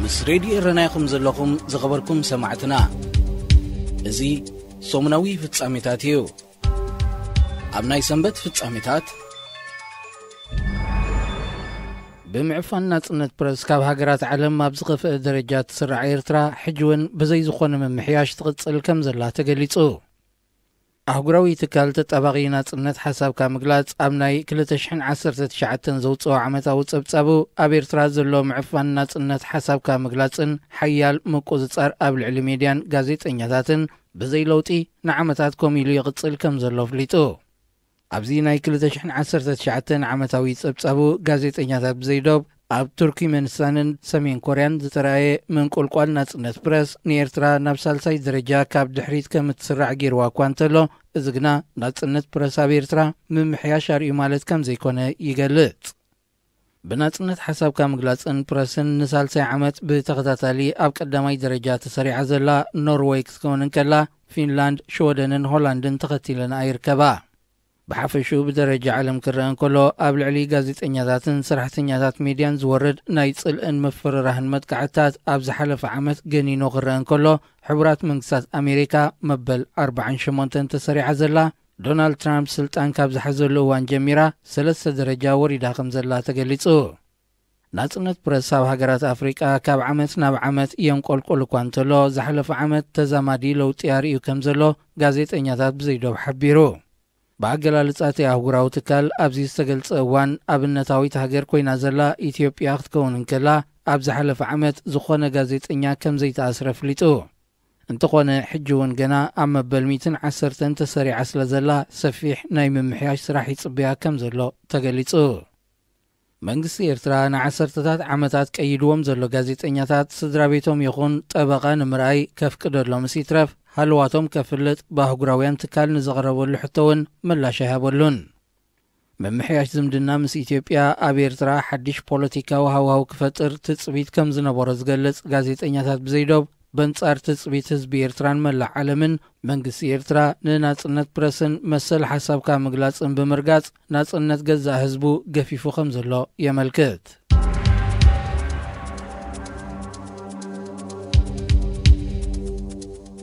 ምስ ሬድዮ ኤረና ኢኹም ዘለኹም ዝኸበርኩም ሰማዕትና። እዚ ሰሙናዊ ፍጻሜታት እዩ። ኣብ ናይ ሰንበት ፍጻሜታት፣ ብምዕፋን ናጽነት ፕረስ ካብ ሃገራት ዓለም ኣብ ዝኸፍአ ደረጃ ትስራዕ ኤርትራ፣ ሕጂ እውን ብዘይ ዝኾነ ምምሕያሽ ትቕጽል ከም ዘላ ተገሊጹ። ኣህጉራዊ ትካል ተጣባቒ ናጽነት ሓሳብካ ምግላጽ ኣብ ናይ ክልተ ሽሕን ዓሰርተ ትሽዓተን ዘውጽኦ ዓመታዊ ጸብጻቡ፣ ኣብ ኤርትራ ዘሎ ምዕፋን ናጽነት ሓሳብካ ምግላጽን ሓያል ምቁጽጻር ኣብ ልዕሊ ሜድያን ጋዜጠኛታትን ብዘይ ለውጢ ንዓመታት ኮም ኢሉ ይቕጽል ከም ዘሎ ኣፍሊጡ። ኣብዚ ናይ ክልተ ሽሕን ዓሰርተ ትሽዓተን ዓመታዊ ጸብጻቡ፣ ጋዜጠኛታት ብዘይ ዶብ ኣብ ቱርክመንስታንን ሰሜን ኮርያን ዝተራእየ ምንቁልቋል ናጽነት ፕረስ፣ ንኤርትራ ናብ ሳልሳይ ደረጃ ካብ ድሕሪት ከም እትስራዕ ገይርዋ እኳ እንተሎ፣ እዚ ግና ናጽነት ፕረስ ኣብ ኤርትራ ምምሕያሽ ኣርእዩ ማለት ከም ዘይኮነ ይገልጽ። ብናጽነት ሓሳብካ ምግላጽን ፕረስን ንሳልሳይ ዓመት ብተኸታታሊ ኣብ ቀዳማይ ደረጃ ተሰሪዓ ዘላ ኖርወይ ክትከውን እንከላ፣ ፊንላንድ፣ ሽወደንን ሆላንድን ተኸቲለንኣ ይርከባ። ብሓፈሽኡ ብደረጃ ዓለም ክረአ እንከሎ፣ ኣብ ልዕሊ ጋዜጠኛታትን ሰራሕተኛታት ሜድያን ዝወርድ ናይ ጽልእን ምፍርራህን መጥቃዕትታት ኣብ ዝሓለፈ ዓመት ገኒኑ ክረአ እንከሎ፣ ሕቡራት መንግስታት ኣሜሪካ መበል ኣርባዓን ሸሞንተን ተሰሪዓ ዘላ፣ ዶናልድ ትራምፕ ስልጣን ካብ ዝሓዘሉ እዋን ጀሚራ ሰለስተ ደረጃ ወሪዳ ከም ዘላ ተገሊጹ። ናጽነት ፕረስ ኣብ ሃገራት ኣፍሪቃ ካብ ዓመት ናብ ዓመት የንቆልቁል እኳ እንተሎ፣ ዝሓለፈ ዓመት ተዛማዲ ለውጢ ኣርእዩ ከም ዘሎ ጋዜጠኛታት ብዘይዶብ ሓቢሩ። ብኣገላልጻ እቲ ኣህጉራዊ ትካል፣ ኣብዚ ዝተገልጸ እዋን ኣብነታዊት ሃገር ኮይና ዘላ ኢትዮጵያ ክትከውን እንከላ፣ ኣብ ዝሓለፈ ዓመት ዝኾነ ጋዜጠኛ ከም ዘይተኣስረ ኣፍሊጡ። እንተኾነ፣ ሕጂ እውን ገና ኣብ መበል ሚእትን ዓሰርተን ተሰሪዓ ስለ ዘላ፣ ሰፊሕ ናይ ምምሕያሽ ስራሕ ይጽበያ ከም ዘሎ ተገሊጹ። መንግስቲ ኤርትራ ንዓሰርተታት ዓመታት ቀይድዎም ዘሎ ጋዜጠኛታት ስድራ ቤቶም ይኹን ጠበቓ ንምርኣይ ከፍቅደሎምስ ይትረፍ፣ ሃለዋቶም ከፍልጥ ብኣህጉራውያን ትካል ንዘቕረበሉ ሕቶ እውን ምላሽ ኣይሃበሉን። ምምሕያሽ ዝምድና ምስ ኢትዮጵያ ኣብ ኤርትራ ሓድሽ ፖለቲካዊ ሃዋህው ክፈጥር ትጽቢት ከም ዝነበሮ ዝገልጽ ጋዜጠኛታት ብዘይዶብ፣ በንጻር ትጽቢት ህዝቢ ኤርትራን መላእ ዓለምን፣ መንግስቲ ኤርትራ ንናጽነት ፕረስን መሰል ሓሳብካ ምግላጽን ብምርጋጽ፣ ናጽነት ገዛእ ህዝቡ ገፊፉ ከም ዘሎ የመልክት።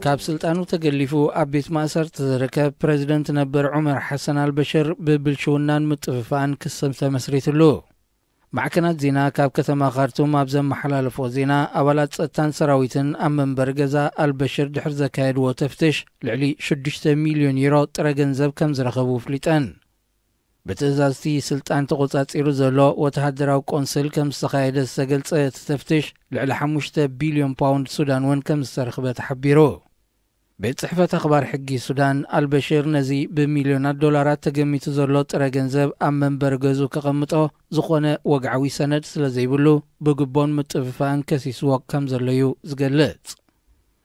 ካብ ስልጣኑ ተገሊፉ ኣብ ቤት ማእሰርቲ ዝርከብ ፕረዚደንት ነበር ዑመር ሓሰን ኣልበሽር ብብልሽውናን ምጥፍፋእን ክሲ ተመስሪትሉ። ማዕከናት ዜና ካብ ከተማ ካርቱም ኣብ ዘመሓላለፎ ዜና፣ ኣባላት ጸጥታን ሰራዊትን ኣብ መንበሪ ገዛ ኣልበሽር ድሕሪ ዘካየድዎ ተፍትሽ፣ ልዕሊ ሽዱሽተ ሚልዮን ዩሮ ጥረ ገንዘብ ከም ዝረኸቡ ኣፍሊጠን። ብትእዛዝ እቲ ስልጣን ተቖጻጺሩ ዘሎ ወተሃደራዊ ቆንስል ከም ዝተኻየደ ዝተገልጸ እቲ ተፍትሽ፣ ልዕሊ ሓሙሽተ ቢልዮን ፓውንድ ሱዳን እውን ከም ዝተረኽበ ተሓቢሩ። ቤት ጽሕፈት ኣኽባር ሕጊ ሱዳን፣ ኣልበሽር ነዚ ብሚልዮናት ዶላራት ተገሚቱ ዘሎ ጥረ ገንዘብ ኣብ መንበሪ ገዝኡ ከቐምጦ ዝኾነ ወግዓዊ ሰነድ ስለ ዘይብሉ፣ ብግቦን ምጥፍፋእን ከሲስዎ ከም ዘሎ እዩ ዝገልጽ።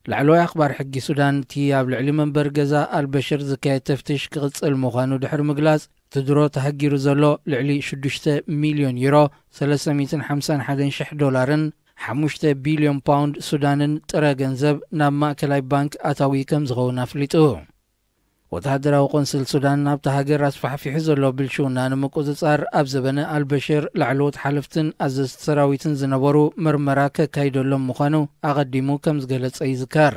ላዕለዋይ ኣኽባር ሕጊ ሱዳን፣ እቲ ኣብ ልዕሊ መንበሪ ገዛ ኣልበሽር ዝካየድ ተፍትሽ ክቕጽል ምዃኑ ድሕሪ ምግላጽ፣ እቲ ድሮ ተሃጊሩ ዘሎ ልዕሊ ሽዱሽተ ሚልዮን ዩሮ፣ ሰለስተ ሚእትን ሓምሳን ሓደን ሽሕ ዶላርን ሓሙሽተ ቢልዮን ፓውንድ ሱዳንን ጥረ ገንዘብ ናብ ማእከላይ ባንክ ኣታዊ ከም ዝኸውን ኣፍሊጡ። ወተሃደራዊ ቆንስል ሱዳን ናብታ ሃገር ኣስፋሕፊሑ ዘሎ ብልሽውና ንምቁጽጻር፣ ኣብ ዘበነ ኣልበሽር ላዕለዎት ሓለፍትን ኣዘዝቲ ሰራዊትን ዝነበሩ መርመራ ከካይደሎም ምዃኑ ኣቐዲሙ ከም ዝገለጸ ይዝከር።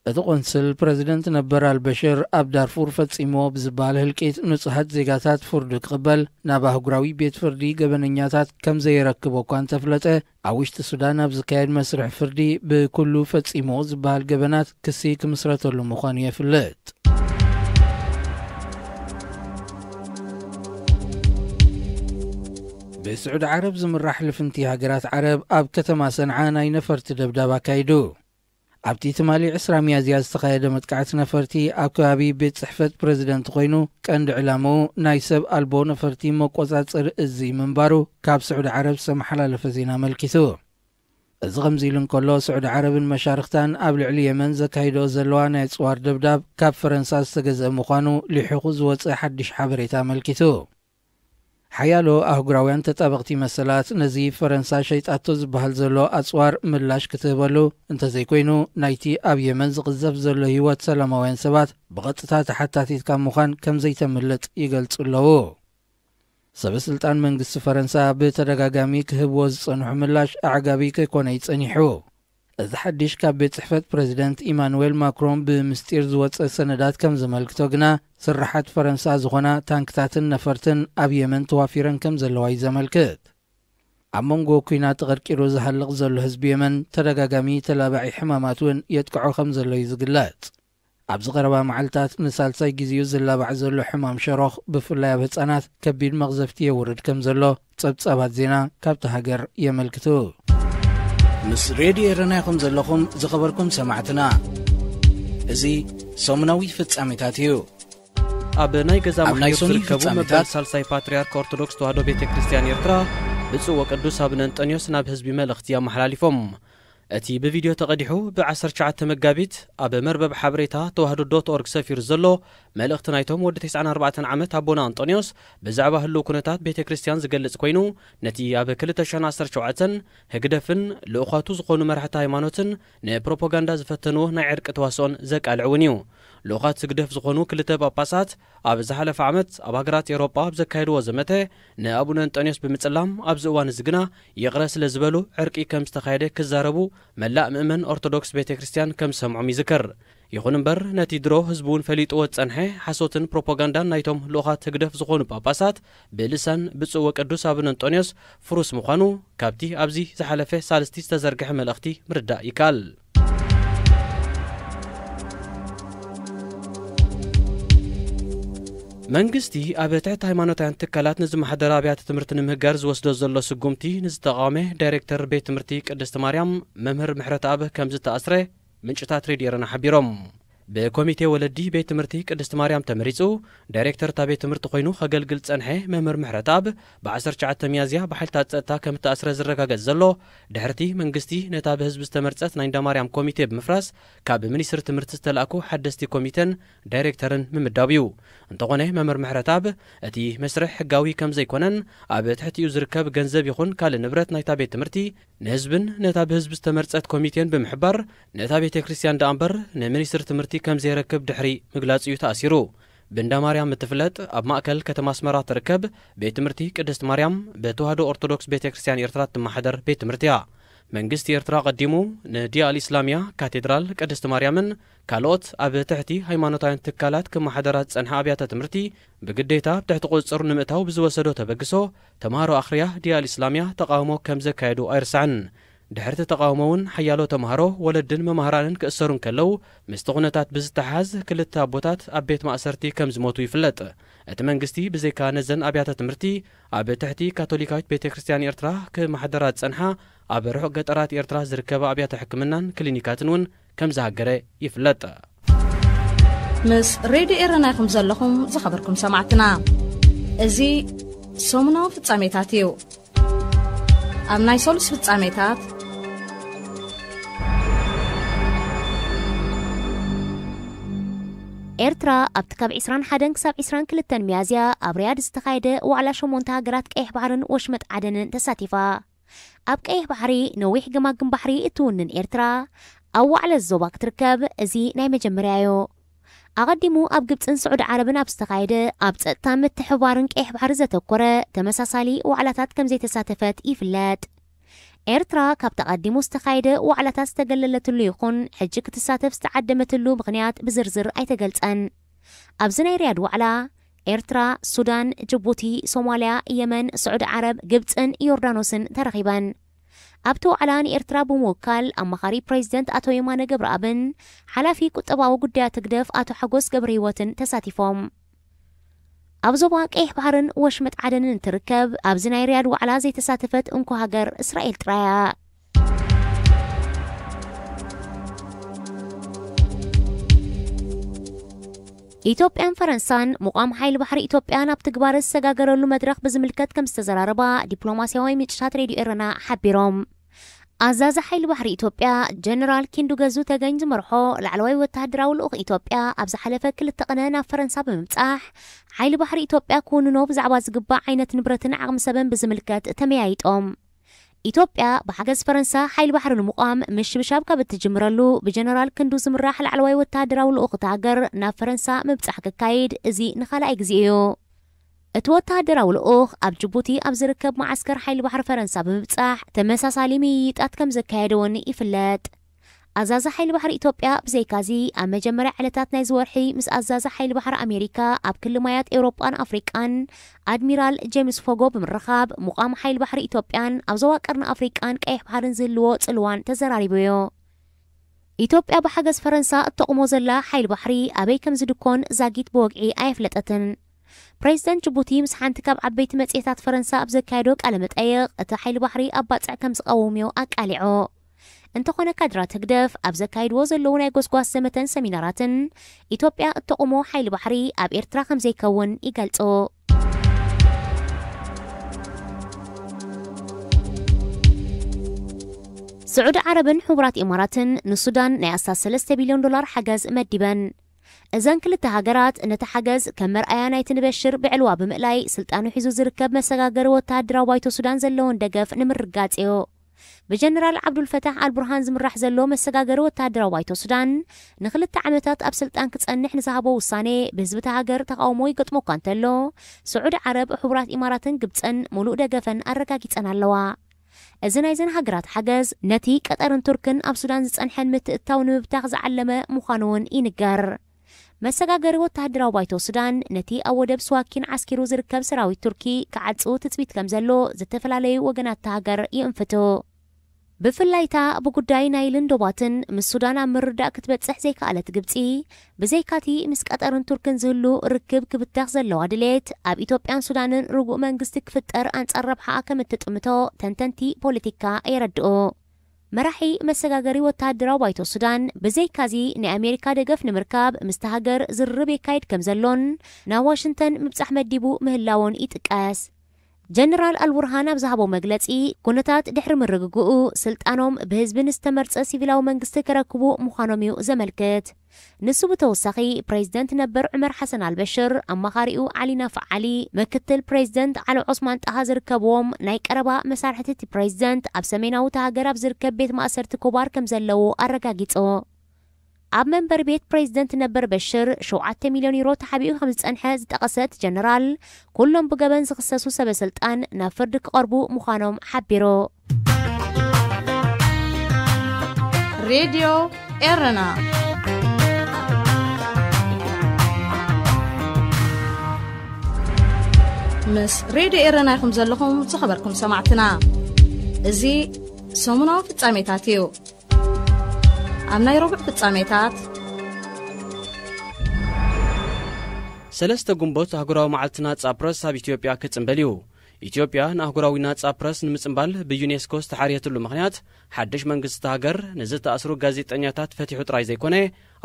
እቲ ቆንስል፣ ፕረዚደንት ነበር ኣልበሽር ኣብ ዳርፉር ፈጺምዎ ብዝበሃል ህልቂት ንጹሃት ዜጋታት ፍርዱ ክቕበል ናብ ኣህጉራዊ ቤት ፍርዲ ገበነኛታት ከም ዘየረክቦ እኳ እንተፍለጠ፣ ኣብ ውሽጢ ሱዳን ኣብ ዝካየድ መስርሕ ፍርዲ ብኩሉ ፈጺምዎ ዝበሃል ገበናት ክሲ ክምስረተሉ ምዃኑ የፍልጥ። ብስዑዲ ዓረብ ዝምራሕ ልፍንቲ ሃገራት ዓረብ ኣብ ከተማ ሰንዓ ናይ ነፈርቲ ደብዳብ ኣካይዱ። ኣብቲ ትማሊ ዕስራ ሚያዝያ ዝተኻየደ መጥቃዕቲ ነፈርቲ፣ ኣብ ከባቢ ቤት ጽሕፈት ፕረዚደንት ኮይኑ፣ ቀንዲ ዕላምኡ ናይ ሰብ ኣልቦ ነፈርቲ መቆጻጸሪ እዚ ምንባሩ ካብ ስዑዲ ዓረብ ዝተመሓላለፈ ዜና ኣመልኪቱ። እዚ ከምዚ ኢሉ እንከሎ፣ ስዑዲ ዓረብን መሻርኽታን ኣብ ልዕሊ የመን ዘካይድኦ ዘለዋ ናይ ኣጽዋር ደብዳብ ካብ ፈረንሳ ዝተገዝአ ምዃኑ ሊሒኹ ዝወጸ ሓድሽ ሓበሬታ ኣመልኪቱ። ሓያሎ ኣህጉራውያን ተጣበቕቲ መሰላት፣ ነዚ ፈረንሳ ሸይጣቶ ዝበሃል ዘሎ ኣጽዋር ምላሽ ክትህበሉ፣ እንተዘይኮይኑ ናይቲ ኣብ የመን ዝቕዘፍ ዘሎ ህይወት ሰላማውያን ሰባት ብቐጥታ ተሓታቲት ካብ ምዃን ከም ዘይተምልጥ ይገልጹ ኣለዉ። ሰበ ስልጣን መንግስቲ ፈረንሳ ብተደጋጋሚ ክህብዎ ዝጸንሑ ምላሽ ኣዕጋቢ ከይኮነ ይጸኒሑ። እዚ ሓድሽ ካብ ቤት ጽሕፈት ፕረዚደንት ኢማኑዌል ማክሮን ብምስጢር ዝወጸ ሰነዳት ከም ዘመልክቶ ግና፣ ስራሓት ፈረንሳ ዝኾና ታንክታትን ነፈርትን ኣብ የመን ተዋፊረን ከም ዘለዋ እዩ ዘመልክት። ኣብ መንጎ ኲናት ተቐርቂሩ ዝሃልቕ ዘሎ ህዝቢ የመን፣ ተደጋጋሚ ተላባዒ ሕማማት እውን የጥቅዖ ከም ዘሎ እዩ ዝግለጽ። ኣብዚ ቀረባ መዓልታት ንሳልሳይ ግዜኡ ዝላባዕ ዘሎ ሕማም ሸሮኽ፣ ብፍላይ ኣብ ህጻናት፣ ከቢድ መቕዘፍቲ የውርድ ከም ዘሎ ጸብጻባት ዜና ካብታ ሃገር የመልክቱ። ምስ ሬድዮ ኤረና ኢኹም ዘለኹም፣ ዝኸበርኩም ሰማዕትና። እዚ ሰሙናዊ ፍጻሜታት እዩ። ኣብ ናይ ገዛ ኣብ ናይ ምሕዮት ሰሙን ዝርከቡ ፍጻሜታት መበል ሳልሳይ ፓትርያርክ ኦርቶዶክስ ተዋህዶ ቤተ ክርስቲያን ኤርትራ ብፁዕ ወቅዱስ ኣቡነ እንጠንዮስ ናብ ህዝቢ መልእኽቲ ኣመሓላሊፎም። እቲ ብቪድዮ ተቐዲሑ ብ ዓሰርተ ትሽዓተ መጋቢት ኣብ መርበብ ሓበሬታ ተዋህዶ ዶት ኦርግ ሰፊሩ ዘሎ መልእኽቲ ናይቶም ወዲ ተስዓን ኣርባዕተን ዓመት ኣቦና እንጠንዮስ ብዛዕባ ህልው ኩነታት ቤተ ክርስቲያን ዝገልጽ ኮይኑ፣ ነቲ ኣብ ክልተ ሽሕን ዓሰርተ ሸውዓተን ህግደፍን ልኡኻቱ ዝኾኑ መራሕቲ ሃይማኖትን ንፕሮፓጋንዳ ዝፈተንዎ ናይ ዕርቂ ተዋስኦን ዘቃልዕ እውን እዩ። ልኡኻት ህግደፍ ዝኾኑ ክልተ ጳጳሳት ኣብ ዝሓለፈ ዓመት ኣብ ሃገራት ኤውሮጳ ኣብ ዘካየድዎ ዘመተ ንኣቡነ እንጠንዮስ ብምጽላም፣ ኣብዚ እዋን እዚ ግና ይቕረ ስለ ዝበሉ ዕርቂ ከም ዝተኻየደ ክዛረቡ መላእ ምእመን ኦርቶዶክስ ቤተ ክርስቲያን ከም ዝሰምዖም ይዝከር። ይኹን እምበር፣ ነቲ ድሮ ህዝቢ እውን ፈሊጥዎ ዝጸንሐ ሓሶትን ፕሮፓጋንዳን ናይቶም ልኡኻት ህግደፍ ዝኾኑ ጳጳሳት ብልሳን ብፁዕ ወቅዱስ ኣቡነ እንጠንዮስ ፍሩስ ምዃኑ ካብቲ ኣብዚ ዝሓለፈ ሳልስቲ ዝተዘርግሐ መልእኽቲ ምርዳእ ይከኣል። መንግስቲ ኣብ ትሕቲ ሃይማኖታውያን ትካላት ንዝመሓደር ኣብያተ ትምህርቲ ንምህጋር ዝወስዶ ዘሎ ስጉምቲ ንዝተቓወመ ዳይሬክተር ቤት ትምህርቲ ቅድስቲ ማርያም መምህር ምሕረተኣብ ከም ዝተኣስረ ምንጭታት ሬድዮ ኤረና ሓቢሮም። ብኮሚቴ ወለዲ ቤት ትምህርቲ ቅድስቲ ማርያም ተመሪጹ ዳይሬክተር እታ ቤት ትምህርቲ ኮይኑ ከገልግል ዝጸንሐ መምህር ምሕረተኣብ ብ ዓሰርተ ትሽዓተ ሚያዝያ ብሓይልታት ጸጥታ ከም እተኣስረ ዝረጋገጽ ዘሎ፣ ድሕርቲ መንግስቲ ነታ ብህዝቢ ዝተመርጸት ናይ እንዳ ማርያም ኮሚቴ ብምፍራስ ካብ ሚኒስትሪ ትምህርቲ ዝተላእኩ ሓደስቲ ኮሚቴን ዳይሬክተርን ምምዳቡ እዩ። እንተኾነ መምህር ምሕረተኣብ እቲ መስርሕ ሕጋዊ ከም ዘይኮነን ኣብ ትሕቲኡ ዝርከብ ገንዘብ ይኹን ካልእ ንብረት ናይታ ቤት ትምህርቲ ንህዝብን ነታ ብህዝቢ ዝተመርጸት ኮሚቴን ብምሕባር፣ ነታ ቤተ ክርስቲያን ደኣ እምበር ንሚኒስትሪ ትምህርቲ ከም ዘየረክብ ድሕሪ ምግላጹ እዩ ተኣሲሩ። ብእንዳ ማርያም እትፍለጥ ኣብ ማእከል ከተማ ኣስመራ ትርከብ ቤት ትምህርቲ ቅድስት ማርያም ብተዋህዶ ኦርቶዶክስ ቤተ ክርስቲያን ኤርትራ እትመሓደር ቤት ትምህርቲ እያ። መንግስቲ ኤርትራ ኣቐዲሙ ንዲያ ኣልኢስላምያ፣ ካቴድራል ቅድስት ማርያምን ካልኦት ኣብ ትሕቲ ሃይማኖታውያን ትካላት ክመሓደራ ዝጸንሐ ኣብያተ ትምህርቲ ብግዴታ ኣብ ትሕቲ ቁጽጽሩ ንምእታው ብዝወሰዶ ተበግሶ፣ ተምሃሮ ኣኽርያ ዲያ ኣልኢስላምያ ተቓውሞ ከም ዘካየዱ ኣይርሳዕን። ድሕርቲ ተቓውሞ እውን ሓያሎ ተምሃሮ፣ ወለድን መማህራንን ክእሰሩ እንከለዉ፣ ምስቲ ኩነታት ብዝተሓሓዝ ክልተ ኣቦታት ኣብ ቤት ማእሰርቲ ከም ዝሞቱ ይፍለጥ። እቲ መንግስቲ ብዘይካ ነዘን ኣብያተ ትምህርቲ ኣብ ትሕቲ ካቶሊካዊት ቤተ ክርስቲያን ኤርትራ ክመሓደራ ዝጸንሓ ኣብ ርሑቕ ገጠራት ኤርትራ ዝርከባ ኣብያተ ሕክምናን ክሊኒካትን እውን ከም ዝሃገረ ይፍለጥ። ምስ ሬድዮ ኤረና ኢኹም ዘለኹም ዝኸበርኩም ሰማዕትና። እዚ ሰሙናዊ ፍጻሜታት እዩ። ኣብ ናይ ሰሉስ ፍጻሜታት፣ ኤርትራ ኣብቲ ካብ ዕስራን ሓደን ክሳብ ዕስራን ክልተን ሚያዝያ ኣብ ሪያድ ዝተኻየደ ዋዕላ ሸሞንተ ሃገራት ቀይሕ ባሕርን ወሽመጥ ዓደንን ተሳቲፋ። ኣብ ቀይሕ ባሕሪ ነዊሕ ገማግም ባሕሪ እትውንን ኤርትራ፣ ኣብ ዋዕላ ዞባ ክትርከብ እዚ ናይ መጀመርያ እዩ። ኣቐዲሙ ኣብ ግብጽን ስዑዲ ዓረብን ኣብ ዝተኻየደ ኣብ ጸጥታ ምትሕብባርን ቀይሕ ባሕሪ ዘተኮረ ተመሳሳሊ ዋዕላታት ከም ዘይተሳተፈት ይፍለጥ። ኤርትራ ካብቲ ኣቐዲሙ ዝተኻየደ ዋዕላታት ዝተገለለትሉ ይኹን ሕጂ ክትሳተፍ ዝተዓደመትሉ ምኽንያት ብዝርዝር ኣይተገልጸን። ኣብዚ ናይ ሪያድ ዋዕላ፣ ኤርትራ፣ ሱዳን፣ ጅቡቲ፣ ሶማልያ፣ የመን፣ ስዑዲ ዓረብ፣ ግብጽን ዮርዳኖስን ተረኺበን። ኣብቲ ዋዕላ ንኤርትራ ብምውካል ኣማኻሪ ፕሬዚደንት ኣቶ የማነ ገብረኣብን ሓላፊ ቁጠባዊ ጉዳያት ህግደፍ ኣቶ ሓጎስ ገብረህይወትን ተሳቲፎም። ኣብ ዞባ ቀይሕ ባሕርን ወሽመጥ ዓደንን እትርከብ ኣብዚ ናይ ሪያድ ዋዕላ ዘይተሳተፈት እንኮ ሃገር እስራኤል ጥራይ እያ። ኢትዮጵያን ፈረንሳን ምቋም ሓይሊ ባሕሪ ኢትዮጵያ ናብ ትግባረ ዝሰጋገረሉ መድረኽ ብዝምልከት ከም ዝተዘራረባ ዲፕሎማስያዊ ምንጭታት ሬድዮ ኤረና ሓቢሮም። ኣዛዚ ሓይሊ ባሕሪ ኢትዮጵያ ጀነራል ኪንዱ ገዙ ተገኝ ዝመርሖ ላዕለዋይ ወተሃደራዊ ልኡኽ ኢትዮጵያ ኣብ ዝሓለፈ ክልተ ቅነ ናብ ፈረንሳ ብምብጻሕ፣ ሓይሊ ባሕሪ ኢትዮጵያ ክውንኖ ብዛዕባ ዝግባእ ዓይነት ንብረትን ዓቕሚ ሰብን ብዝምልከት ተመያይጦም። ኢትዮጵያ ብሓገዝ ፈረንሳ ሓይሊ ባሕሪ ንምቋም ምሽብሻብ ካብ እትጅምረሉ፣ ብጀነራል ክንዱ ዝምራሕ ላዕለዋይ ወተሃደራዊ ልኡኽ እታ ሃገር ናብ ፈረንሳ ምብጻሕ ክካይድ እዚ ንኻልኣይ ግዜ እዩ። እቲ ወተሃደራዊ ልኡኽ ኣብ ጅቡቲ ኣብ ዝርከብ መዓስከር ሓይሊ ባሕሪ ፈረንሳ ብምብጻሕ ተመሳሳሊ ምይይጣት ከም ዘካየደ እውን ይፍለጥ። ኣዛዚ ሓይሊ ባሕሪ ኢትዮጵያ ብዘይካዚ ኣብ መጀመርያ ዕለታት ናይዚ ወርሒ ምስ ኣዛዚ ሓይሊ ባሕሪ ኣሜሪካ ኣብ ክሊ ማያት ኤውሮጳን ኣፍሪቃን ኣድሚራል ጄምስ ፎጎ ብምርኻብ፣ ሙቓም ሓይሊ ባሕሪ ኢትዮጵያን ኣብ ዞባ ቀርኒ ኣፍሪቃን ቀይሕ ባሕርን ዝህልዎ ጽልዋን ተዘራሪቡ'ዩ። ኢትዮጵያ ብሓገዝ ፈረንሳ እተቑሞ ዘላ ሓይሊ ባሕሪ ኣበይ ከም ዝድኮን ዛጊት ብወግዒ ኣየፍለጠትን። ፕሬዚደንት ጅቡቲ ምስ ሓንቲ ካብ ዓበይቲ መጽሔታት ፈረንሳ ኣብ ዘካየዶ ቃለ መጠይቕ፣ እቲ ሓይሊ ባሕሪ ኣብ ባጽዕ ከም ዝቐውም'ዩ ኣቃሊዑ። እንተኾነ፣ ካድራት ህግደፍ ኣብ ዘካይድዎ ዘለዉ ናይ ጎስጓስ ዘመተን ሰሚናራትን፣ ኢትዮጵያ እተቑሞ ሓይሊ ባሕሪ ኣብ ኤርትራ ከም ዘይከውን ይገልጹ። ስዑዲ ዓረብን ሕቡራት ኢማራትን ንሱዳን ናይ ኣስታት ሰለስተ ቢልዮን ዶላር ሓገዝ መዲበን። እዘን ክልተ ሃገራት ነቲ ሓገዝ ከም መርኣያ ናይቲ ንበሽር ብዕልዋ ብምእላይ ስልጣኑ ሒዙ ዝርከብ መሰጋገሪ ወተሃደራዊ ባይቶ ሱዳን ዘለወን ደገፍ ንምርግጋጽ እዩ። ብጀነራል ዓብዱልፈታሕ ኣልቡርሃን ዝምራሕ ዘሎ መሰጋገሪ ወተሃደራዊ ባይቶ ሱዳን ንክልተ ዓመታት ኣብ ስልጣን ክጸንሕ ንዝሃቦ ውሳኔ ብህዝቢ እታ ሃገር ተቓውሞ ይገጥሞ እኳ እንተሎ፣ ስዑዲ ዓረብ፣ ሕቡራት ኢማራትን ግብጽን ምሉእ ደገፈን ኣረጋጊጸን ኣለዋ። እዚ ናይዘን ሃገራት ሓገዝ ነቲ ቀጠርን ቱርክን ኣብ ሱዳን ዝጸንሐን ምትእትታው ንምብታኽ ዝዓለመ ምዃኑ እውን ይንገር። መሰጋገሪ ወተሃደራዊ ባይቶ ሱዳን ነቲ ኣብ ወደብ ስዋኪን ዓስኪሩ ዝርከብ ሰራዊት ቱርኪ ክዓጹ ትጽቢት ከም ዘሎ ዝተፈላለዩ ወገናት እታ ሃገር ይእንፍቱ። ብፍላይታ ብጉዳይ ናይልን ዶባትን ምስ ሱዳን ኣብ ምርዳእ ክትበጽሕ ዘይከኣለት ግብጺ፣ ብዘይካቲ ምስ ቀጠርን ቱርክን ዝህሉ ርክብ ክብተኽ ዘለዋ ድሌት፣ ኣብ ኢትዮጵያን ሱዳንን ርጉእ መንግስቲ ክፍጠር ኣንጻር ረብሓኣ ከም እትጥምቶ ተንተንቲ ፖለቲካ የረድኡ። መራሒ መሰጋገሪ ወተሃደራዊ ባይቶ ሱዳን፣ ብዘይካዚ ናይ ኣሜሪካ ደገፍ ንምርካብ ምስቲ ሃገር ዝርርብ የካይድ ከም ዘሎን ናብ ዋሽንግተን ምብጻሕ መዲቡ ምህላውን ይጥቀስ። ጀነራል ኣልቡርሃን ኣብ ዝሃቦ መግለጺ፣ ኩነታት ድሕሪ ምርግግኡ፣ ስልጣኖም ብህዝቢ ንዝተመርጸ ሲቪላዊ መንግስቲ ክረክቡ ምዃኖም እዩ ዘመልክት። ንሱ ብተወሳኺ፣ ፕሬዚደንት ነበር ዑመር ሓሰን ኣልበሽር፣ ኣማኻሪኡ ዓሊ ናፍዕ ዓሊ፣ ምክትል ፕሬዚደንት ዓሊ ዖስማን ጣሃ ዝርከብዎም ናይ ቀረባ መሳርሕቲ እቲ ፕሬዚደንት ኣብ ሰሜናዊ እታ ሃገር ኣብ ዝርከብ ቤት ማእሰርቲ ኮባር ከም ዘለዉ ኣረጋጊጹ። ኣብ መንበር ቤት ፕሬዚደንት ነበር በሽር ሸውዓተ ሚልዮን ዩሮ ተሓቢኡ ከም ዝጸንሐ ዝጠቐሰ እቲ ጀነራል፣ ኩሎም ብገበን ዝኽሰሱ ሰበ ስልጣን ናብ ፍርዲ ክቐርቡ ምዃኖም ሓቢሩ። ሬድዮ ኤረና ምስ ሬድዮ ኤረና ኢኹም ዘለኹም ዝኸበርኩም ሰማዕትና። እዚ ሰሙናዊ ፍጻሜታት እዩ። ኣብ ናይ ረቡዕ ፍጻሜታት፣ ሰለስተ ግንቦት ኣህጉራዊ መዓልቲ ናጻ ፕረስ ኣብ ኢትዮጵያ ክጽንበል እዩ። ኢትዮጵያ ንኣህጉራዊ ናጻ ፕረስ ንምጽንባል ብዩኔስኮ ዝተሓርየትሉ ምኽንያት፣ ሓድሽ መንግስቲ እታ ሃገር ንዝተኣስሩ ጋዜጠኛታት ፈቲሑ ጥራይ ዘይኮነ፣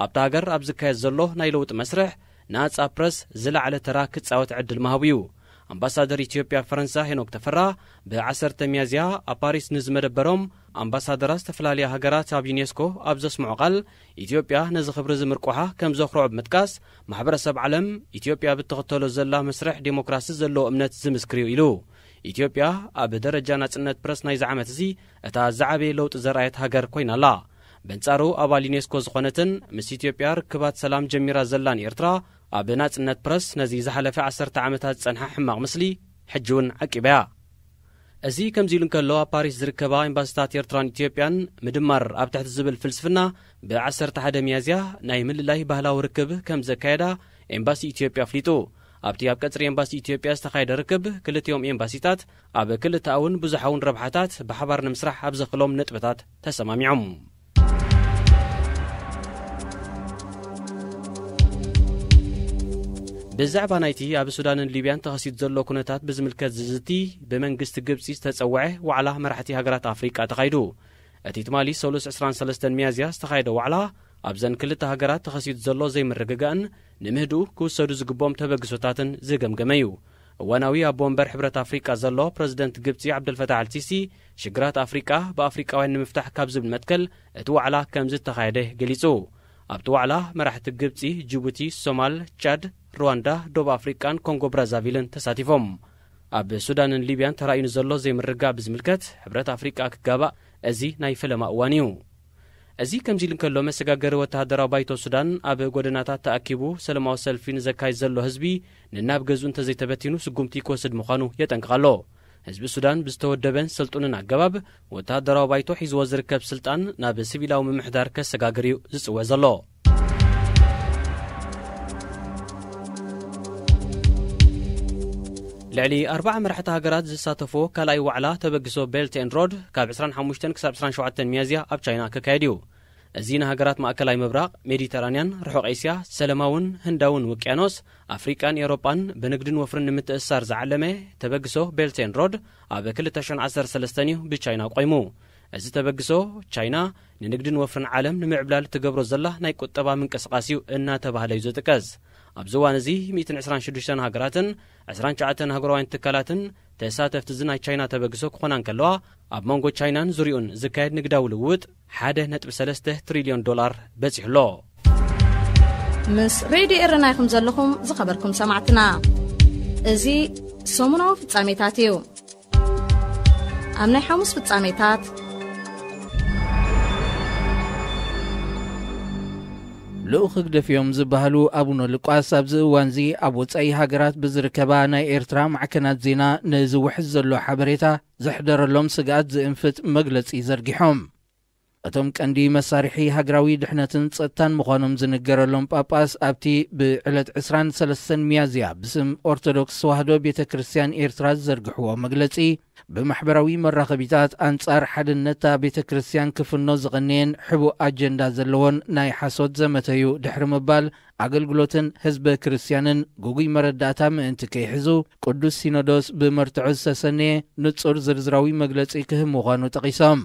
ኣብታ ሃገር ኣብ ዝካየድ ዘሎ ናይ ለውጢ መስርሕ ናጻ ፕረስ ዝለዓለ ተራ ክጻወት ዕድል ምሃቡ እዩ። ኣምባሳደር ኢትዮጵያ ኣብ ፈረንሳ ሄኖክ ተፈራ፣ ብ10 ሚያዝያ ኣብ ፓሪስ ንዝመደበሮም ኣምባሳደራት ዝተፈላለያ ሃገራት ኣብ ዩኔስኮ ኣብ ዘስምዖ ቃል፣ ኢትዮጵያ ነዚ ክብሪ እዚ ምርቋሓ ከም ዘኹርዖ ብምጥቃስ፣ ማሕበረሰብ ዓለም ኢትዮጵያ ብትኽተሎ ዘላ መስርሕ ዴሞክራሲ ዘለዎ እምነት ዝምስክር እዩ ኢሉ። ኢትዮጵያ ኣብ ደረጃ ናጽነት ፕረስ ናይዚ ዓመት እዚ እታ ዝዓበየ ለውጢ ዘርኣየት ሃገር ኮይና ኣላ። በንጻሩ፣ ኣባል ዩኔስኮ ዝኾነትን ምስ ኢትዮጵያ ርክባት ሰላም ጀሚራ ዘላን ኤርትራ፣ ኣብ ናጽነት ፕረስ ነዚ ዝሓለፈ ዓሰርተ ዓመታት ዝጸንሓ ሕማቕ ምስሊ ሕጂ እውን ዓቂባ'ያ። እዚ ከምዚ ኢሉ እንከሎ፣ ኣብ ፓሪስ ዝርከባ ኤምባሲታት ኤርትራን ኢትዮጵያን ምድማር ኣብ ትሕቲ ዝብል ፍልስፍና፣ ብ11 ሚያዝያ ናይ ምልላይ ባህላዊ ርክብ ከም ዘካየዳ ኤምባሲ ኢትዮጵያ ኣፍሊጡ። ኣብቲ ኣብ ቀጽሪ ኤምባሲ ኢትዮጵያ ዝተኻየደ ርክብ፣ ክልቲኦም ኤምባሲታት ኣብ ክልተኣውን ብዙሓውን ረብሓታት ብሓባር ንምስራሕ ኣብ ዘኽሎም ነጥብታት ተሰማሚዖም። ብዛዕባ ናይቲ ኣብ ሱዳንን ሊብያን ተኸሲቱ ዘሎ ኩነታት ብዝምልከት ዝዝቲ ብመንግስቲ ግብጺ ዝተጸውዐ ዋዕላ መራሕቲ ሃገራት ኣፍሪቃ ተኻይዱ። እቲ ትማሊ ሰሉስ ዕስራን ሰለስተን ሚያዝያ ዝተኻየደ ዋዕላ፣ ኣብዘን ክልተ ሃገራት ተኸሲቱ ዘሎ ዘይምርግጋእን ንምህድኡ ክውሰዱ ዝግብኦም ተበግሶታትን ዝገምገመ እዩ። እዋናዊ ኣቦ ወንበር ሕብረት ኣፍሪቃ ዘሎ ፕረዚደንት ግብጺ ዓብደልፈታሕ ኣልሲሲ፣ ሽግራት ኣፍሪቃ ብኣፍሪቃውያን ንምፍታሕ ካብ ዝብል መትከል እቲ ዋዕላ ከም ዝተኻየደ ገሊጹ። ኣብቲ ዋዕላ መራሕቲ ግብጺ፣ ጅቡቲ፣ ሶማል፣ ቻድ፣ ሩዋንዳ፣ ደቡብ ኣፍሪቃን ኮንጎ ብራዛቪልን ተሳቲፎም። ኣብ ሱዳንን ሊብያን ተራእዩ ንዘሎ ዘይምርግጋእ ብዝምልከት፣ ሕብረት ኣፍሪቃ ክጋባእ እዚ ናይ ፈለማ እዋን እዩ። እዚ ከምዚ ኢሉ እንከሎ፣ መሰጋገሪ ወተሃደራዊ ባይቶ ሱዳን ኣብ ጎደናታት ተኣኪቡ ሰላማዊ ሰልፊ ንዘካይድ ዘሎ ህዝቢ፣ ንናብ ገዝኡ እንተዘይተበቲኑ ስጉምቲ ክወስድ ምዃኑ የጠንቅቕ ኣሎ። ህዝቢ ሱዳን ብዝተወደበን ሰልጡንን ኣገባብ ወተሃደራዊ ባይቶ ሒዝዎ ዝርከብ ስልጣን ናብ ሲቪላዊ ምምሕዳር ከሰጋግር እዩ ዝጽውዕ ዘሎ። ልዕሊ ኣርባዓ መራሕቲ ሃገራት ዝሳተፎ ካልኣይ ዋዕላ ተበግሶ ቤልት ኤንድ ሮድ ካብ ዕስራን ሓሙሽተን ክሳብ ዕስራን ሸውዓተን ሚያዝያ ኣብ ቻይና ክካየድ እዩ። እዚ ንሃገራት ማእከላይ ምብራቕ፣ ሜዲተራንያን፣ ርሑቕ ኤስያ፣ ሰለማውን ህንዳውን ውቅያኖስ፣ ኣፍሪቃን ኤውሮጳን ብንግድን ወፍርን ንምትእስሳር ዝዓለመ ተበግሶ ቤልት ኤንድ ሮድ ኣብ ክልተ ሽሕን ዓሰርተ ሰለስተን እዩ ብቻይና ቆይሙ። እዚ ተበግሶ፣ ቻይና ንንግድን ወፍርን ዓለም ንምዕብላል ትገብሮ ዘላ ናይ ቁጠባ ምንቅስቓስ እዩ እናተባህለ እዩ ዝጥቀስ። ኣብዚ እዋን እዚ ሚእትን ዕስራን ሽዱሽተን ሃገራትን ዕስራን ትሽዓተን ኣህጉራውያን ትካላትን ተሳተፍቲ እዚ ናይ ቻይና ተበግሶ ክኾና እንከለዋ፣ ኣብ መንጎ ቻይናን ዙሪኡን ዝካየድ ንግዳዊ ልውውጥ ሓደ ነጥቢ ሰለስተ ትሪልዮን ዶላር በጺሑ ኣሎ። ምስ ሬድዮ ኤረና ኢኹም ዘለኹም ዝኸበርኩም ሰማዕትና። እዚ ሰሙናዊ ፍጻሜታት እዩ። ኣብ ናይ ሓሙስ ፍጻሜታት፣ ልኡኽ ህግደፍ እዮም ዝበሃሉ ኣቡነ ሉቃስ ኣብዚ እዋንዚ ኣብ ወጻኢ ሃገራት ብዝርከባ ናይ ኤርትራ ማዕከናት ዜና ንዝውሕዝ ዘሎ ሓበሬታ ዘሕደረሎም ስግኣት ዝእንፍት መግለጺ ዘርጊሖም። እቶም ቀንዲ መሳርሒ ሃገራዊ ድሕነትን ጸጥታን ምዃኖም ዝንገረሎም ጳጳስ ኣብቲ ብዕለት ዕስራን ሰለስተን ሚያዝያ ብስም ኦርቶዶክስ ተዋህዶ ቤተ ክርስቲያን ኤርትራ ዝዘርግሕዎ መግለጺ፣ ብማሕበራዊ መራኸቢታት ኣንጻር ሓድነታ ቤተ ክርስቲያን ክፍኖ ዝቐነየን ሕቡእ ኣጀንዳ ዘለዎን ናይ ሓሶት ዘመተዩ ድሕሪ ምባል፣ ኣገልግሎትን ህዝበ ክርስቲያንን ግጉይ መረዳእታ ምእንቲ ከይሕዙ፣ ቅዱስ ሲኖዶስ ብመርትዖ ዝተሰነየ ንጹር ዝርዝራዊ መግለጺ ክህብ ምዃኑ ጠቒሶም።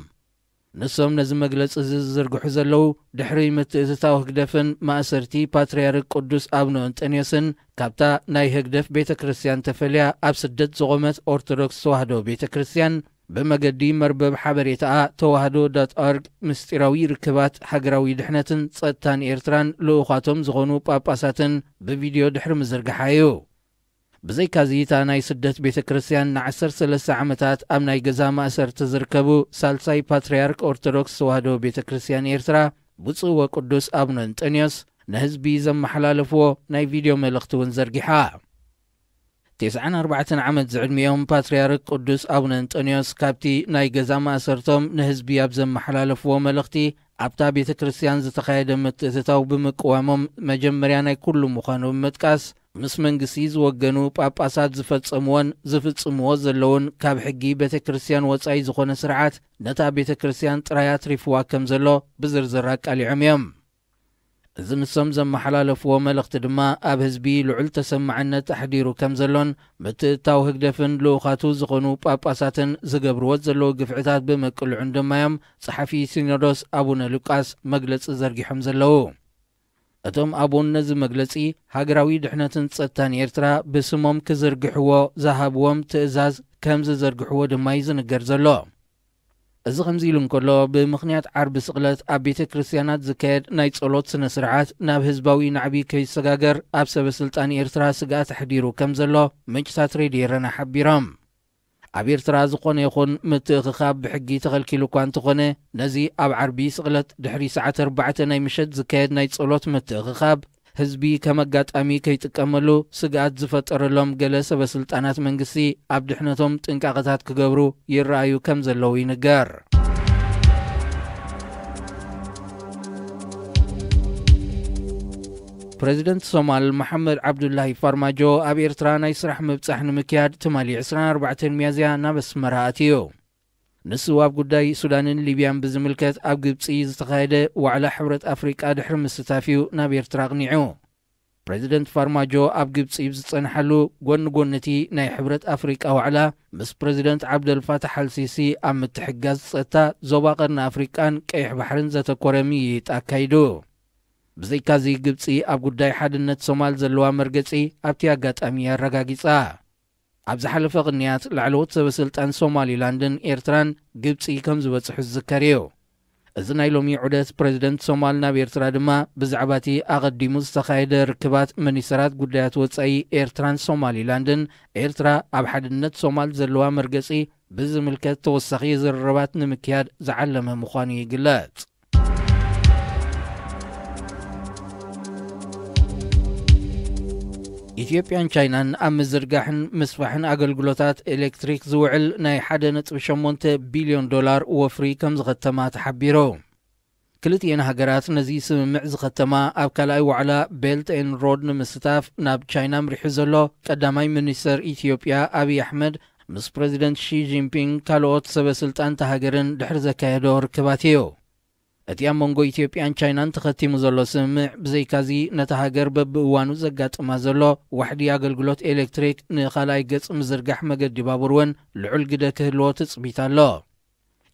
ንሶም ነዚ መግለጺ እዚ ዝዝርግሑ ዘለዉ፣ ድሕሪ ምትእትታው ህግደፍን ማእሰርቲ ፓትርያርክ ቅዱስ ኣቡነ እንጠንዮስን፣ ካብታ ናይ ህግደፍ ቤተ ክርስቲያን ተፈልያ ኣብ ስደት ዝቖመት ኦርቶዶክስ ተዋህዶ ቤተ ክርስቲያን፣ ብመገዲ መርበብ ሓበሬታኣ ተዋህዶ ዶት ኦርግ፣ ምስጢራዊ ርክባት ሃገራዊ ድሕነትን ጸጥታን ኤርትራን ልኡኻቶም ዝኾኑ ጳጳሳትን ብቪድዮ ድሕሪ ምዝርግሓ እዩ። ብዘይካዚ፣ እታ ናይ ስደት ቤተ ክርስቲያን ንዓሰርተ ሰለስተ ዓመታት ኣብ ናይ ገዛ ማእሰርቲ ዝርከቡ ሳልሳይ ፓትርያርክ ኦርቶዶክስ ተዋህዶ ቤተ ክርስቲያን ኤርትራ፣ ብፁዕ ወቅዱስ ኣቡነ እንጠንዮስ ንህዝቢ ዘመሓላለፍዎ ናይ ቪድዮ መልእኽቲ እውን ዘርጊሓ። ተስዓን ኣርባዕተን ዓመት ዝዕድሚኦም ፓትርያርክ ቅዱስ ኣቡነ እንጠንዮስ፣ ካብቲ ናይ ገዛ ማእሰርቶም ንህዝቢ ኣብ ዘመሓላለፍዎ መልእኽቲ፣ ኣብታ ቤተ ክርስቲያን ዝተኻየደ ምትእትታው ብምቅዋሞም መጀመርያ ናይ ኩሉ ምዃኑ ብምጥቃስ፣ ምስ መንግስቲ ዝወገኑ ጳጳሳት ዝፈጸምዎን ዝፍጽምዎ ዘለውን ካብ ሕጊ ቤተ ክርስቲያን ወጻኢ ዝኾነ ስርዓት፣ ነታ ቤተ ክርስቲያን ጥራይ ኣትሪፍዋ ከም ዘሎ ብዝርዝር ኣቃሊዖም እዮም። እዚ ንሶም ዘመሓላለፍዎ መልእኽቲ ድማ፣ ኣብ ህዝቢ ልዑል ተሰማዕነት ኣሕዲሩ ከም ዘሎን፣ ምትእትታው ህግደፍን ልኡኻቱ ዝኾኑ ጳጳሳትን ዝገብርዎ ዘለዉ ግፍዕታት ብምቅልዑን ድማ እዮም ጸሓፊ ሲኖዶስ ኣቡነ ሉቃስ መግለጺ ዘርጊሖም ዘለዉ። እቶም ኣቦን ነዚ መግለጺ፣ ሃገራዊ ድሕነትን ጸጥታን ኤርትራ ብስሞም ክዝርግሕዎ ዝሃብዎም ትእዛዝ ከም ዝዘርግሕዎ ድማ እዩ ዝንገር ዘሎ። እዚ ከምዚ ኢሉ እንከሎ፣ ብምኽንያት ዓርቢ ስቕለት ኣብ ቤተ ክርስቲያናት ዝካየድ ናይ ጸሎት ስነ ስርዓት ናብ ህዝባዊ ናዕቢ ከይሰጋገር ኣብ ሰበ ስልጣን ኤርትራ ስግኣት ኣሕዲሩ ከም ዘሎ ምንጭታት ሬድዮ ኤረና ሓቢሮም። ኣብ ኤርትራ ዝኾነ ይኹን ምትእኽኻብ ብሕጊ ተኸልኪሉ እኳ እንተኾነ፣ ነዚ ኣብ ዓርቢ ስቕለት ድሕሪ ሰዓት ኣርባዕተ ናይ ምሸት ዝካየድ ናይ ጸሎት ምትእኽኻብ ህዝቢ ከም ኣጋጣሚ ከይጥቀመሉ ስግኣት ዝፈጠረሎም ገለ ሰበ ስልጣናት መንግስቲ፣ ኣብ ድሕነቶም ጥንቃቐታት ክገብሩ ይረኣዩ ከም ዘለዉ ይንገር። ፕረዚደንት ሶማል መሓመድ ዓብዱላሂ ፋርማጆ ኣብ ኤርትራ ናይ ስራሕ ምብጻሕ ንምክያድ ትማሊ ዕስራን ኣርባዕተን ሚያዝያ ናብ ኣስመራ ኣትዩ። ንሱ ኣብ ጉዳይ ሱዳንን ሊብያን ብዝምልከት ኣብ ግብጺ ዝተኻየደ ዋዕላ ሕብረት ኣፍሪቃ ድሕሪ ምስታፍ እዩ ናብ ኤርትራ ኣቕኒዑ። ፕረዚደንት ፋርማጆ ኣብ ግብጺ ብዝጸንሓሉ፣ ጎኒ ጎኒ እቲ ናይ ሕብረት ኣፍሪቃ ዋዕላ፣ ምስ ፕረዚደንት ዓብደልፋታሕ ኣልሲሲ ኣብ ምትሕግጋዝ ጸጥታ ዞባ ቀርኒ ኣፍሪቃን ቀይሕ ባሕርን ዘተኮረ ምይይጥ ኣካይዱ። ብዘይካዚ፣ ግብጺ ኣብ ጉዳይ ሓድነት ሶማል ዘለዋ መርገጺ ኣብቲ ኣጋጣሚ ኣረጋጊጻ። ኣብ ዝሓለፈ ቅንያት፣ ላዕለዎት ሰበ ስልጣን ሶማሊላንድን ኤርትራን ግብጺ ከም ዝበጽሑ ዝዝከር እዩ። እዚ ናይ ሎሚ ዑደት ፕረዚደንት ሶማል ናብ ኤርትራ ድማ፣ ብዛዕባ እቲ ኣቐዲሙ ዝተኻየደ ርክባት ሚኒስተራት ጉዳያት ወጻኢ ኤርትራን ሶማሊላንድን፣ ኤርትራ ኣብ ሓድነት ሶማል ዘለዋ መርገጺ ብዝምልከት ተወሳኺ ዝርርባት ንምክያድ ዝዓለመ ምዃኑ ይግለጽ። ኢትዮጵያን ቻይናን ኣብ ምዝርጋሕን ምስፋሕን ኣገልግሎታት ኤሌክትሪክ ዝውዕል ናይ ሓደ ነጥቢ ሸሞንተ ቢልዮን ዶላር ወፍሪ ከም ዝኸተማ ተሓቢሩ። ክልቲኤን ሃገራት ነዚ ስምምዕ ዝኸተማ ኣብ ካልኣይ ዋዕላ ቤልት ኤን ሮድ ንምስታፍ ናብ ቻይና ኣምሪሑ ዘሎ ቀዳማይ ሚኒስተር ኢትዮጵያ ኣብይ ኣሕመድ ምስ ፕረዚደንት ሺ ጂንፒንግ ካልኦት ሰበ ስልጣን እታ ሃገርን ድሕሪ ዘካየዶ ርክባት እዩ። እቲ ኣብ መንጎ ኢትዮጵያን ቻይናን ተኸቲሙ ዘሎ ስምምዕ ብዘይካዚ ነታ ሃገር በብእዋኑ ዘጋጥማ ዘሎ ዋሕዲ ኣገልግሎት ኤሌክትሪክ ንኻልኣይ ገጽ ምዝርጋሕ መገዲ ባቡር እውን ልዑል ግደ ክህልዎ ትጽቢት ኣሎ።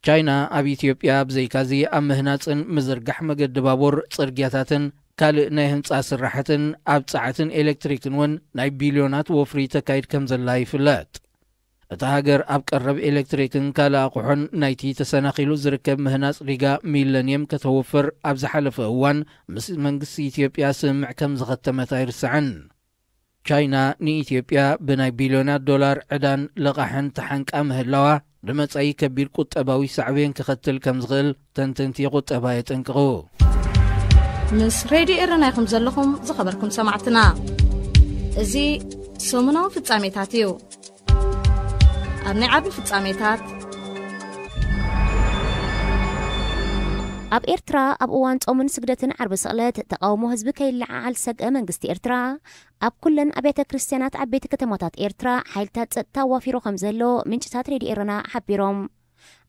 ቻይና ኣብ ኢትዮጵያ ብዘይካዚ ኣብ ምህናጽን ምዝርጋሕ መገዲ ባቡር፣ ጽርግያታትን ካልእ ናይ ህንጻ ስራሕትን ኣብ ጸዓትን ኤሌክትሪክን እውን ናይ ቢልዮናት ወፍሪ ተካይድ ከም ዘላ ይፍለጥ። እታ ሃገር ኣብ ቀረብ ኤሌክትሪክን ካልእ ኣቑሑን ናይቲ ተሰናኺሉ ዝርከብ ምህናጽ ሪጋ ሚለንየም ከተውፍር ኣብ ዝሓለፈ እዋን ምስ መንግስቲ ኢትዮጵያ ስምምዕ ከም ዝኸተመት ኣይርሳዕን። ቻይና ንኢትዮጵያ ብናይ ቢልዮናት ዶላር ዕዳን ልቓሕን ተሓንቃ ምህላዋ ንመጻኢ ከቢድ ቁጠባዊ ሳዕቤን ክኸትል ከም ዝኽእል ተንተንቲ ቁጠባ የጠንቅቑ። ምስ ሬድዮ ኤረና ኢኹም ዘለኹም ዝኸበርኩም ሰማዕትና። እዚ ሰሙናዊ ፍጻሜታት እዩ። ኣብ ናይ ዓቢ ፍጻሜታት፣ ኣብ ኤርትራ ኣብ እዋን ጾምን ስግደትን ዓርቢ ስቕለት ተቃውሞ ህዝቢ ከይለዓዓል ዝሰግአ መንግስቲ ኤርትራ፣ ኣብ ኩለን ኣብያተ ክርስትያናት ዓበይቲ ከተማታት ኤርትራ ሓይልታት ጸጥታ ዋፊሩ ከም ዘሎ ምንጭታት ሬድዮ ኤረና ሓቢሮም።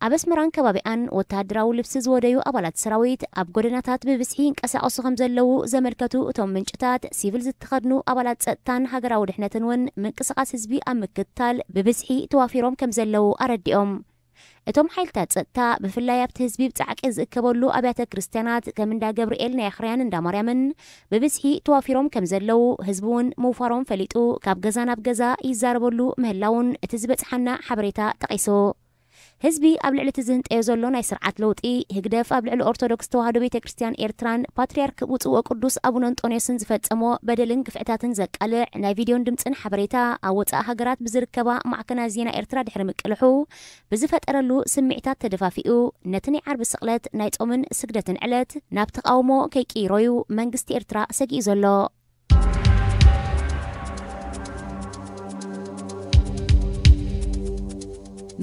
ኣብ ኣስመራን ከባቢኣን ወተሃደራዊ ልብሲ ዝወደዩ ኣባላት ሰራዊት ኣብ ጎደናታት ብብዝሒ ይንቀሳቐሱ ከም ዘለዉ ዘመልከቱ እቶም ምንጭታት፣ ሲቪል ዝተኸድኑ ኣባላት ጸጥታን ሃገራዊ ድሕነትን እውን ምንቅስቓስ ህዝቢ ኣብ ምክትታል ብብዝሒ ተዋፊሮም ከም ዘለዉ ኣረዲኦም። እቶም ሓይልታት ጸጥታ ብፍላይ ኣብቲ ህዝቢ ብጻዕቂ ዝእከበሉ ኣብያተ ክርስትያናት ከም እንዳ ገብርኤል ናይ ኣኽርያን እንዳ ማርያምን ብብዝሒ ተዋፊሮም ከም ዘለዉ፣ ህዝቢ እውን ምውፋሮም ፈሊጡ ካብ ገዛ ናብ ገዛ ይዛረበሉ ምህላውን እቲ ዝበጽሓና ሓበሬታ ጠቒሱ። ህዝቢ ኣብ ልዕሊ እቲ ዝህንጠዮ ዘሎ ናይ ስርዓት ለውጢ፣ ህግደፍ ኣብ ልዕሊ ኦርቶዶክስ ተዋህዶ ቤተ ክርስትያን ኤርትራን ፓትርያርክ ብፁዕ ወቅዱስ ኣቡነ እንጦንዮስን ዝፈጸሞ በደልን ግፍዕታትን ዘቃልዕ ናይ ቪድዮን ድምጽን ሓበሬታ ኣብ ወጻኢ ሃገራት ብዝርከባ ማዕከናት ዜና ኤርትራ ድሕሪ ምቅልሑ፣ ብዝፈጠረሉ ስምዒታት ተደፋፊኡ፣ ነቲ ናይ ዓርቢ ስቕለት ናይ ጾምን ስግደትን ዕለት ናብ ተቓውሞ ከይቅይሮ'ዩ መንግስቲ ኤርትራ ሰጊኡ ዘሎ።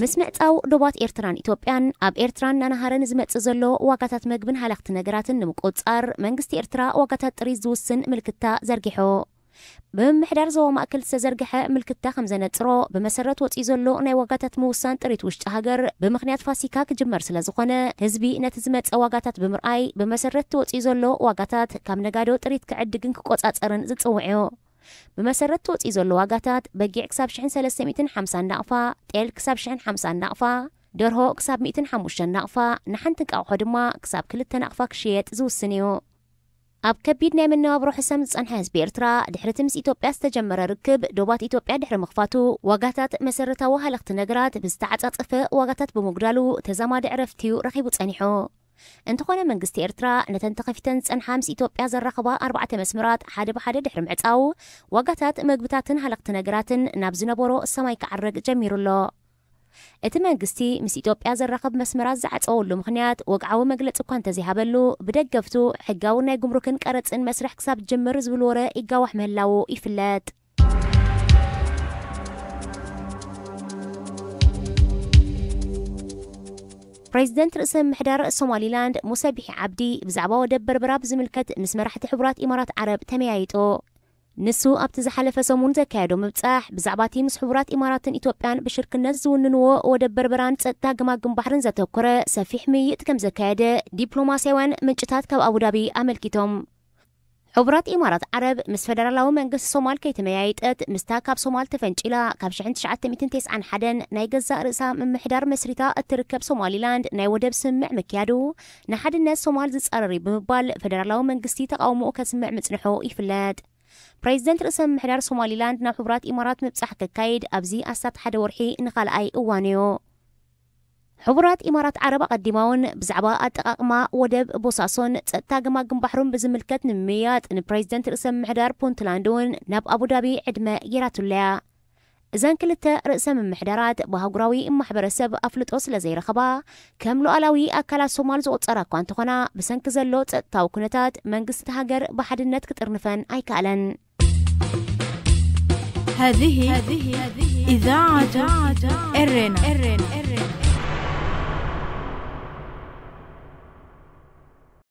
ምስ ምዕጻው ዶባት ኤርትራን ኢትዮጵያን፣ ኣብ ኤርትራን ናናሃረን ዝመጽእ ዘሎ ዋጋታት መግብን ሃለኽቲ ነገራትን ንምቁጽጻር፣ መንግስቲ ኤርትራ ዋጋታት ጥሪት ዝውስን ምልክታ ዘርጊሑ። ብምምሕዳር ዞባ ማእከል ዝተዘርግሐ ምልክታ ከም ዘነጽሮ፣ ብመሰረት ወጺኡ ዘሎ ናይ ዋጋታት ምውሳን ጥሪት ውሽጢ ሃገር ብምኽንያት ፋሲካ ክጅመር ስለ ዝኾነ፣ ህዝቢ ነቲ ዝመጸ ዋጋታት ብምርኣይ፣ ብመሰረት እቲ ወጺኡ ዘሎ ዋጋታት ካብ ነጋዶ ጥሪት ክዕድግን ክቆጻጸርን ዝጽውዕ እዩ። ብመሰረት እቲ ወጺኡ ዘሎ ዋጋታት፣ በጊዕ ክሳብ ሽሕን ሰለስተ ሚእትን ሓምሳን ናቕፋ፣ ጤል ክሳብ ሽሕን ሓምሳን ናቕፋ፣ ደርሆ ክሳብ ሚእትን ሓሙሽተን ናቕፋ፣ ንሓንቲ እንቃቑሖ ድማ ክሳብ ክልተ ናቕፋ ክሽየጥ ዝውስን እዩ። ኣብ ከቢድ ናይ መነባብሮ ሕሰም ዝጸንሐ ህዝቢ ኤርትራ፣ ድሕሪ እቲ ምስ ኢትዮጵያ ዝተጀመረ ርክብ፣ ዶባት ኢትዮጵያ ድሕሪ ምኽፋቱ፣ ዋጋታት መሰረታዊ ሃለኽቲ ነገራት ብዝተዓጻጸፈ ዋጋታት ብምጉዳሉ፣ ተዛማዲ ዕረፍቲ እዩ ረኺቡ ጸኒሑ። እንተኾነ መንግስቲ ኤርትራ፣ ነተን ተኸፊተን ዝጸንሓ ምስ ኢትዮጵያ ዘራኽባ ኣርባዕተ መስመራት ሓደ ብሓደ ድሕሪ ምዕጻው፣ ዋጋታት መግብታትን ሃለኽቲ ነገራትን ናብ ዝነበሮ ሰማይ ክዓርግ ጀሚሩ ኣሎ። እቲ መንግስቲ ምስ ኢትዮጵያ ዘራኽብ መስመራት ዝዓጸወሉ ምኽንያት ወግዓዊ መግለጺ እኳ እንተዘይሃበሉ፣ ብደገፍቱ ሕጋዊ ናይ ጉምሩክን ቀረጽን መስርሕ ክሳብ ዝጅምር ዝብል ወረ ይጋዋሕ ምህላዉ ይፍለጥ። ፕሬዚደንት ርእሰ ምምሕዳር ሶማሊላንድ ሙሰ ቢሒ ዓብዲ ብዛዕባ ወደብ በርበራ ብዝምልከት ምስ መራሕቲ ሕቡራት ኢማራት ዓረብ ተመያይጡ። ንሱ ኣብቲ ዝሓለፈ ሰሙን ዘካየዶ ምብጻሕ፣ ብዛዕባ እቲ ምስ ሕቡራት ኢማራትን ኢትዮጵያን ብሽርክነት ዝውንንዎ ወደብ በርበራን ጸጥታ ገማግም ባሕርን ዘተኮረ ሰፊሕ ምይይጥ ከም ዘካየደ ዲፕሎማስያውያን ምንጭታት ካብ ኣቡዳቢ ኣመልኪቶም። ሕቡራት ኢማራት ዓረብ ምስ ፈደራላዊ መንግስቲ ሶማል ከይተመያየጠት፣ ምስታ ካብ ሶማል ተፈንጪላ ካብ ሽሕን ትሽዓተ ሚእትን ተስዓን ሓደን ናይ ገዛእ ርእሳ ምምሕዳር መስሪታ እትርከብ ሶማሊላንድ፣ ናይ ወደብ ስምምዕ ምክያዱ ንሓድነት ሶማል ዝጻረር እዩ ብምባል ፈደራላዊ መንግስቲ ተቓውሞኡ ከስምዕ ምጽንሑ ይፍለጥ። ፕሬዚደንት ርእሰ ምምሕዳር ሶማሊላንድ ናብ ሕቡራት ኢማራት ምብጻሕ ከካይድ ኣብዚ ኣስታት ሓደ ወርሒ ንኻልኣይ እዋን እዩ። ሕቡራት ኢማራት ዓረብ ኣቐዲማ እውን ብዛዕባ ኣጠቓቕማ ወደብ ቦሳሶን ጸጥታ ገማግም ባሕሩን ብዝምልከት ንምምይያጥ ንፕሬዚደንት ርእሰ ምምሕዳር ፑንትላንድ እውን ናብ ኣቡዳቢ ዕድመ ገይራትሉ እያ። እዘን ክልተ ርእሰ ምምሕዳራት ብኣህጉራዊ ማሕበረሰብ ኣፍልጦ ስለ ዘይረኸባ፣ ከም ሉዓላዊ ኣካላት ሶማል ዝቑጸራ እኳ እንተኾና፣ ብሰንኪ ዘሎ ጸጥታዊ ኩነታት መንግስቲ እቲ ሃገር ብሓድነት ክጥርንፈን ኣይከኣለን። هذه إذاعة إرينا.